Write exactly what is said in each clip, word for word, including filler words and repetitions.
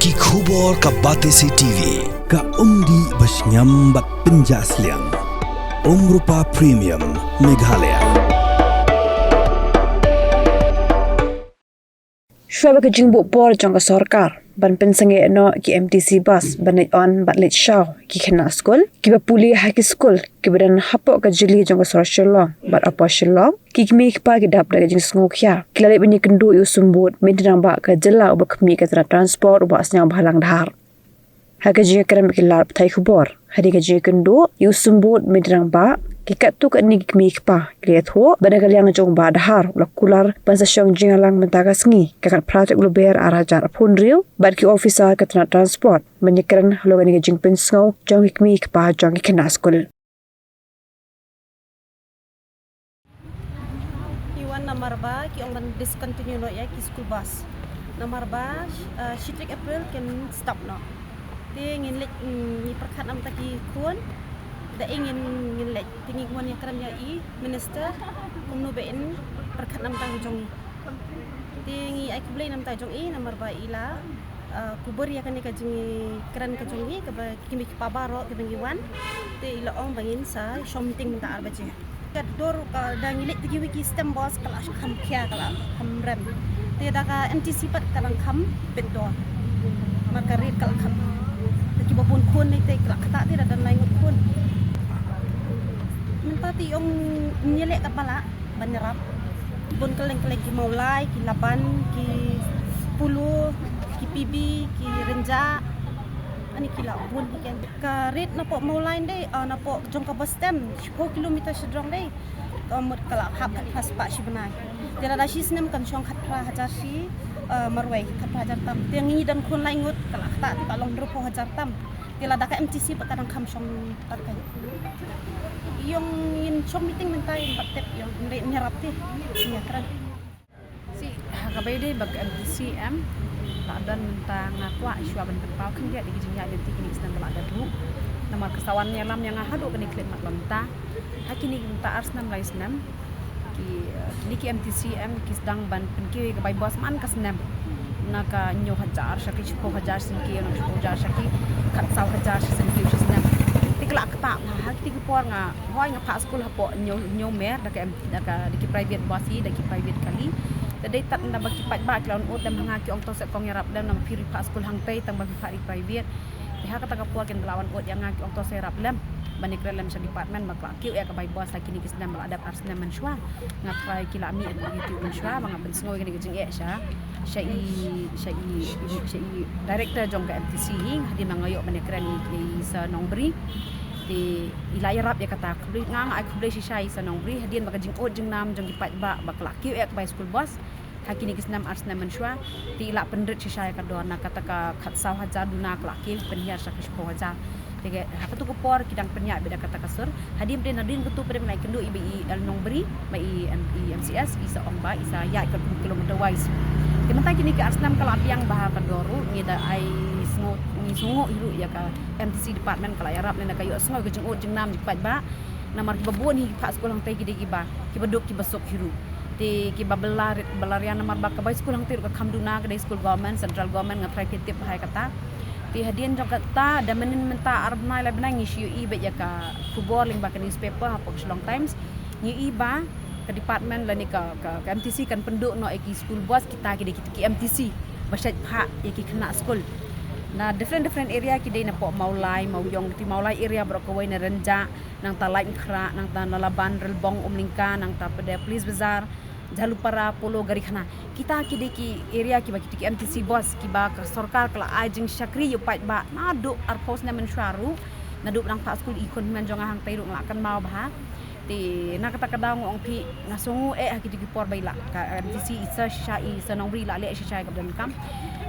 Ki khubor ka Batesi T V, ka umdih ba shngiam bad pynjah sliang. Umrupa Premium, Meghalaya. Shuwa ba ka jingbuh por jong ka sorkar ban pynsangeh noh ki M T C bus ban leit on bad leit shaw ki khynnah skul, kiba pule ha ki skul kiba don hapoh ka jylliew jong ka sor Shillong bad hapoh Shillong, ki kmie ki kpa ki dap da ka jingsngewkhia. Ki la leit ban ïakynduh ïa u Symbud Myntri Rangbah ka jylla uba khmih ka tnat transport, u Bah Sniawbhalang Dhar. Ha ka jingïakren bad ki lad pathai khubor, hadien ka jingïakynduh ïa u Symbud Myntri Rangbah, ki katto katne ki kmie ki kpa ki la ïathuh ba na ka liang jong u Bah Dhar u la kular ban sa shong jingïalang mynta ka sngi, ka khatphra tarik u Lber ar hajar arphew hynriew, bad ki officer ka tnat transport ban ïakren halor kane ka jingpynsngew jong ki kmie ki kpa jong ki khynnah skul. Ki wan namar ba ki ong ban discontinue noh ïa ki school bus. Namar ba, uh, shi tarik April kin stop noh. Te ngin leit, mm, ngi pyrkhat namar ta ki khun. Da i ngin, ngin leit. Te ngi wan ïakren ïa i minister kumno ba in pyrkhat namar ta ki jong i. Te ngi ai khublei namar ta jong i namar ba i la, uh, kubur ïa kane ka jingkren ka jong i kaba ki kmie ki kpa baroh kiba ngi wan. Te i la ong ba ngin sa shong meeting mynta ar baje. Ka dor ka da ngi leit te kiwei ki stem bus ka la kham khia ka la kham rem. Te da ka M T C pat ka dang kham pyndonkam. Namar ka rit ka la kham. Te kiba bun khun ne te ka la kata te da don lai ngut khun. Mynta te ong ngi leh katba lah ban ïarap. Bun kylleng kylleng ki Mawlai, ki Laban, ki Polo, ki P B, ki Rynjah. Ani ki la bun ki ken. Ka rit napoh Mawlai dei, ah, napoh jong ka bus stand, shiphew kilometer shajrong dei. Ka mut ka la hap khatphra spah shi bnai. Te lada shi snem kan shong khatphra hajar shi, ah, marwei, khatphra hajar tam. Te ngi don khun lai ngut, ka la kata te ka long hynriewphew hajar tam. Te lada ka M T C pat ka dang kham shong pat ka. Ïong in shong meeting mynta in pat tip ïong in dei in ïarap te. In ïakren. Si, ha kaba ïadei bad ka M T C em, la don mynta nga kwah shuwa ban pynpaw khyndiat ïa ki jingïaid lynti kine ki snem ba la dep ruh. Namar ka sa wan ïalam ïa nga haduh kane ka khyllipmat ba mynta. Ha kine ki mynta ar snem lai snem. Ki, eh, kine ki M T C em, ki sdang ban pynkiew ïa ka bai bus man ka snem. Na ka hynñiew hajar, sha ki shiphew hajar, shisien ki ïa na shiphew hajar, sha ki khatsaw hajar, shisien ki shisnem. Te ka la ktah, ha kine ki por nga, hooid nga phah skul hapoh hynñiew, hynñiew mer, da ka em, da ka, da ki private bus hi, da ki private kali. Te dei tad naba ki paidbah ki la wan ud lem ha nga ki ong to se kong ïarap lem namar phi ri phah skul hangtei tang ba phi phah ri private. Te ha kata ka por kin da la wan ud ïa nga ki ong to se ïarap lem. Ban ïakren lem sha department ba ka la kiew ïa ka bai bus ha kine ki snem ba la dep ar snem mynshuwa. Nga tharai ki la mih ïa ka YouTube mynshuwa ba nga pynsngew ïa kane ka jingeh sha, sha i, sha i, sha i director jong ka M T C hi, hadien ba nga ïoh ban ïakren ïa i Sir Nongbri. Te i la ïarap ïa kata, khublei nga, nga ai khublei shisha ïa i Sir Nongbri, hadien ba ka jingud jingnam jong ki paidbah ba ka la kiew ïa ka bai school bus ha kine ki snem ar snem mynshuwa, te i la pynrit shisha ïa ka dor na kata ka khatsaw hajar duna ka la kiew pynhiar sha ka shiphew hajar. Te ha katu ka por ki dang pynïaid beit da kata ka sur. Hadien pat nadien katu pat nga la ïakynduh i ba i L Nongbri, ba i M-, i M C S, i sa ong ba i sa ïaid ka kilometer wise. Te mynta kine ki ar snem ka la biang bha ka dor ruh, ngi da ai sngew, ngi sngew hi ruh ïa ka M T C department ka la ïarap ne ka ïohsngew ka jingud jingnam jong ki paidbah. Namar kiba bun hi ki phah skul hangtei ki dei kiba, kiba duk kiba suk hi ruh. Te kiba bylla rit bylla rian namar ba ka bai skul hangtei ruh ka kham duna, ka dei skul government, central government, nga tharai phi tip bha ïa kata. Te hadien jong kata da mynnin mynta ar bnai lai bnai ngi shu ïohi beit ïa ka khubor lyngba ka newspaper hapoh Shillong Times. Ngi ïohi ba ka department lane ka, ka, ka M T C kan pynduh noh ïa ki school bus kita ki dei ki, ki M T C ba shait phah ïa ki khynnah skul. Na different different area ki dei napoh Mawlai, Mawiong, kiti Mawlai area baroh kawei, na Rynjah, nangta Laitumkhrah, nangta Nalaband, Rilbong, Umlyngka, nangta pat de Police Bazar, Jhalupara, Polo, Garikhana. Kita ki dei ki area kiba kiti ki M T C bus kiba ka sorkar ka la ai jingshakri ïa u paidbah naduh arphew snem mynshuwa ruh, naduh ba dang phah skul i khun hynmen jong nga hangtei ruh nga la kynmaw bha. Te na kata ka daw nga ong phi nga sngew eh ha kiti ki por ba i la ka M T C i sa shisha, i Sir Nongbri i la leh shisha ïa kaba donkam.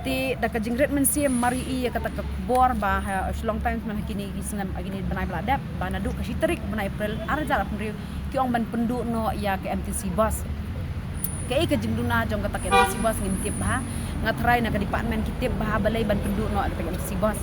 Te da ka jingrit mynsiem mar ïohi ïa kata ka khubor ba ha Shillong Times man ha kine ki snem, ha kine bnai ba la dep, ba naduh ka shi tarik bnai April ar hajar arphew hynriew ki ong ban pynduh noh ïa ka M T C bus. Kaei ka jingduna jong kata ka M T C bus ngim tip bha. Nga tharai na ka department ki tip bha balei ban pynduh noh ïa kata ka M T C bus.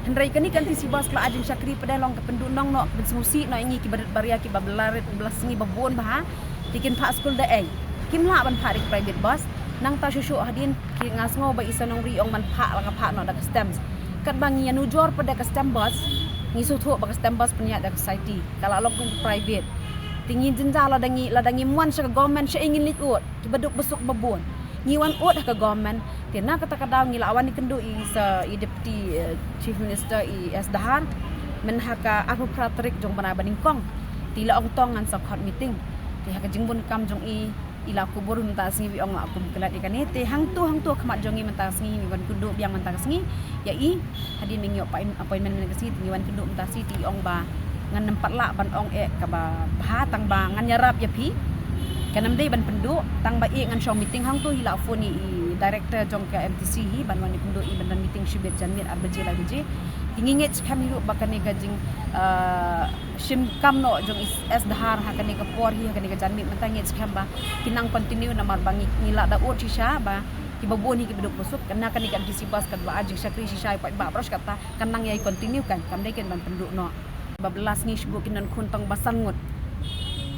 Hynrei kane ka M T C bus ka la ai jingshakri pat de, long ka pynduh noh, ka pynsngewsih noh ïa ngi kiba rit ba ria, kiba bylla rit bylla sngi ba bun bha. Te kin phah skul da ei? Kim lah ban phah da ki private bus. Nangta shuh shuh hadien ki nga sngew ba i Sanong Ri ong ban phah la nga phah noh da ka stamps. Katba ngi ïanujor pat da ka stamp bus, ngi sngewthuh ba ka stamp bus pynïaid da ka society, ka la long kum private. Te ngi jynjar lada ngi, lada ngim wan sha ka government shaei ngin leit ud, kiba duk ba suk ba bun. Ngi wan ud ha ka government. Te na kata ka daw ngi la wan ïakynduh i sa i Deputy, eh, Chief Minister i S Dahar, myn ha ka arphew phra tarik jong u bnai ba nyngkong. Te i la ong to ngan sa khot meeting. Te ha ka jingbun kam jong i, i la kubur mynta ka sngi, i ong la kum klet ïa kane. Te hangto hangto ha khmat jong ngi mynta ka sngi, ngi wan kynduh biang mynta ka sngi ïa i. Hadien ba ngi ïoh appointment mynta ka sngi, te ngi wan kynduh mynta ka sngi, te i ong ba ngan ym pat lah ban ong eh kaba bha tang ba ngan ïarap ïa phi. Kan ym dei ban pynduh tang ba i ngan shong meeting. Hangto i la phone i, i director jong ka M T C hi ban wan ïakynduh i ban don meeting shibit janmiet ar baje lai baje. Te ngi ngeit skhem hi ruh ba kane ka jing, eh, shim kam noh jong i S Dahar ha kane ka por hi, ha kane ka janmiet mynta ngi ngeit skhem ba kin nang continue namar ba ngi, ngi la da ud shisha ba kiba bun hi kiba duk ba suk. Kan na kane ka M T C bus katba ai jingshakri shisha ïa paidbah, baroh shi katta kan nang ïai continue kan, kam dei kan ban pynduh noh. Ba la sngi shibun kin don khun tang ba san ngut.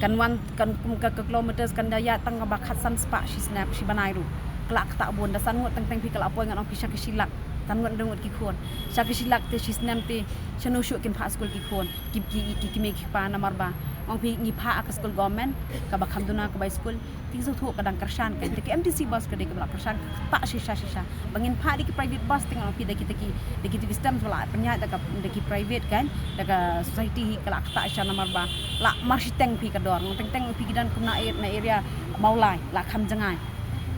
Kan wan kan kum ka, ka kilometers kan da ïaid tang ba khatsan spah shi snem, shi bnai ruh. Ka la ktah bun, da san ngut teng teng phi ka la poi ngan ong phi sha ka shi lak. San ngut, dang ngut ki khun. Sha ka shi lak te shi snem te shano shuh kin phah skul ki khun, ki, ki, ki, ki kmie ki kpa namar ba ong phi ngi phah ha ka skul government kaba kham duna ka bai skul. Te sngewthuh ka dang kyrshan kan. Te ka M T C bus ka dei kaba la kyrshan, ka ktah shisha shisha. Ba ngin phah da ki private bus te ngan ong phi da kita ki, da kita ki stamps ba la pynïaid da ka, da ki private kan, da ka society hi, ka la ktah shisha namar ba la marshiteng phi ka dor. Ngan teng teng phi ki don kum na, na area Mawlai la kham jngai.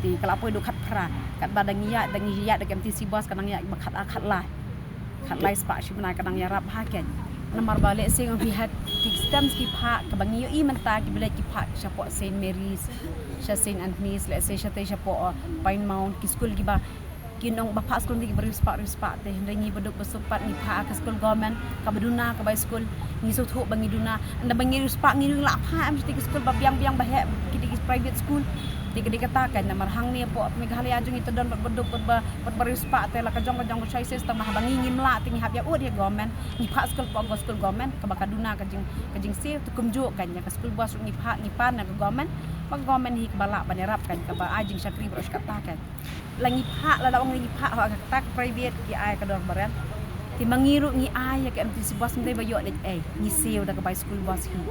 Te ka la poi haduh khatphra. Katba da ngi ïaid, da ngi ïaid da ka M T C bus ka nang ïaid ba khatar khatlai. Khatlai spah shi bnai ka nang ïarap bha kan. Namar ba lehse ngan phi ha ki stamps ki phah kaba ngi ïohi mynta kiba leit ki phah shapoh Saint Mary's, sha Saint Anthony's, lehse shatei shapoh, uh, Pine Mount, ki skul kiba kin ong ba phah skul ngi kiba riewspah riewspah te, hynrei ngi ba duk ba suk pat ngi phah ha ka skul government kaba duna ka bai skul. Ngi sngewthuh ba ngi duna, ynda ba ngi riewspah ngi ruh ngi lah phah, em, shatei ki skul ba biang biang ba heh, ki dei ki private school. Te ka dei kata kan, namar hangne hapoh Meghalaya jong ngi te don bad ba duk bad ba, bad ba riewspah te la ka jong ka jong ka choices, tang ba haba ngi ngim lah te ngi hap ïa ud ïa government, ngi phah skul hapoh ka skul government kaba ka duna ka jing, ka jingsiew. Te kumjuh kan, ïa ka skul bus ruh ngi phah, ngi pan na ka government, ba ka government hi kaba lah ban ïarap kan, kaba ai jingshakri baroh shi katta kan. La ngi phah, lada ong la ngi phah ha kata ka private ki ai ka dor barit. Te ma ngi ruh ngi ai ïa ka M T C bus, ym dei ba ïoh leit ei, ngi siew da ka bai skul bus hi.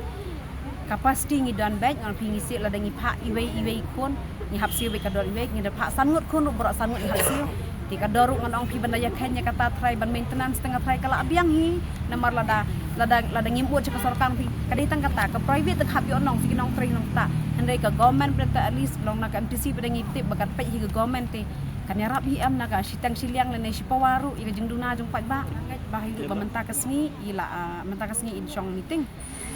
Capacity ngi don beit, ngan ong phi ngi siew lada ngi phah iwei iwei khun, ngi hap siew beit ka dor iwei, ngi da phah san ngut khun ruh baroh san ngut ngi hap siew. Te ka dor ruh ngan ong phi ban da ïakheiñ ïa kata trai ban maintenance, tang ka trai ka la biang hi. Namar lada, lada, lada ngim ud sha ka sorkar phi, ka dei tang kata, ka private te ka hap ïoh nong, phi ki nongtrei nongktah. Hynrei ka government pat te at least long na ka M T C pat te ngi tip ba kat peit hi ka government te kan ïarap hi em na ka shiteng shiliang lane shipawa ruh ïa ka jingduna jong paidbah. Ba hi ruh ba mynta ka sngi i la, ah, mynta ka sngi in shong meeting.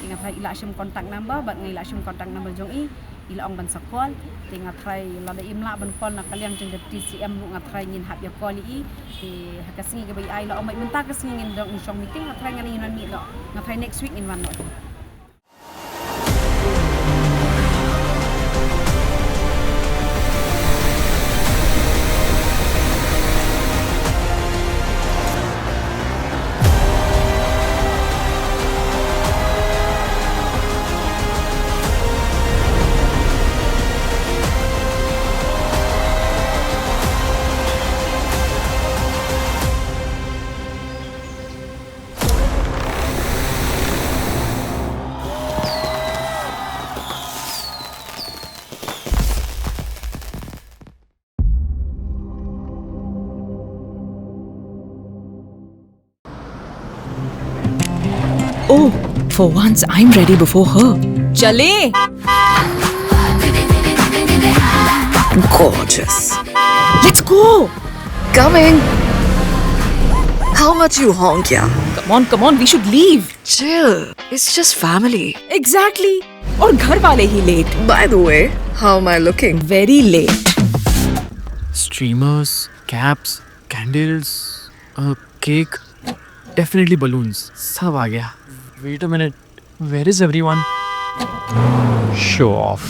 Te nga tharai i la shim contact number bad nga i la shim contact number jong i. I la ong ban sa call, te nga tharai lada im lah ban call na ka liang jong ka T C M ruh nga tharai ngin hap ïa call ïa i. Te ha ka sngi kaba i ai la ong ba mynta ka sngi ngin dang shong meeting, nga tharai ngan ïa wan mih noh, nga tharai next week ngin wan noh. Oh, for once I'm ready before her. चले। Gorgeous. Let's go. Coming. How much you honk, yeah? Come on, come on, we should leave. Chill. It's just family. Exactly. और घर वाले ही late. By the way, how am I looking? Very late. Streamers, caps, candles, a cake, definitely balloons. सब आ गया. Wait a minute. Where is everyone? Show off.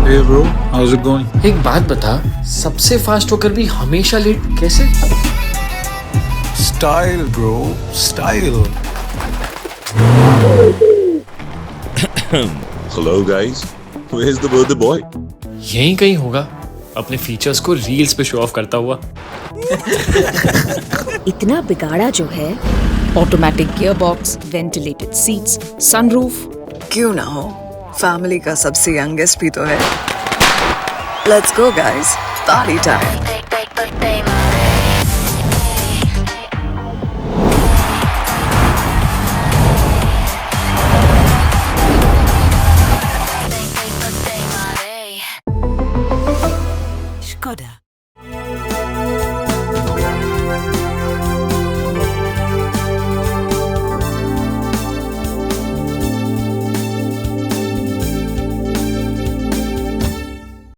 Hey bro, how's it going? एक बात बता, सबसे फास्ट होकर भी हमेशा लेट कैसे? Style bro, style. Hello guys. Where's the birthday boy? यहीं कहीं होगा, अपने फीचर्स को रील्स पे शो ऑफ करता हुआ। इतना बिगाड़ा जो है। Automatic gearbox, ventilated seats, sunroof। क्यों ना हो, फैमिली का सबसे यंगेस्ट भी तो है। Let's go guys, party time.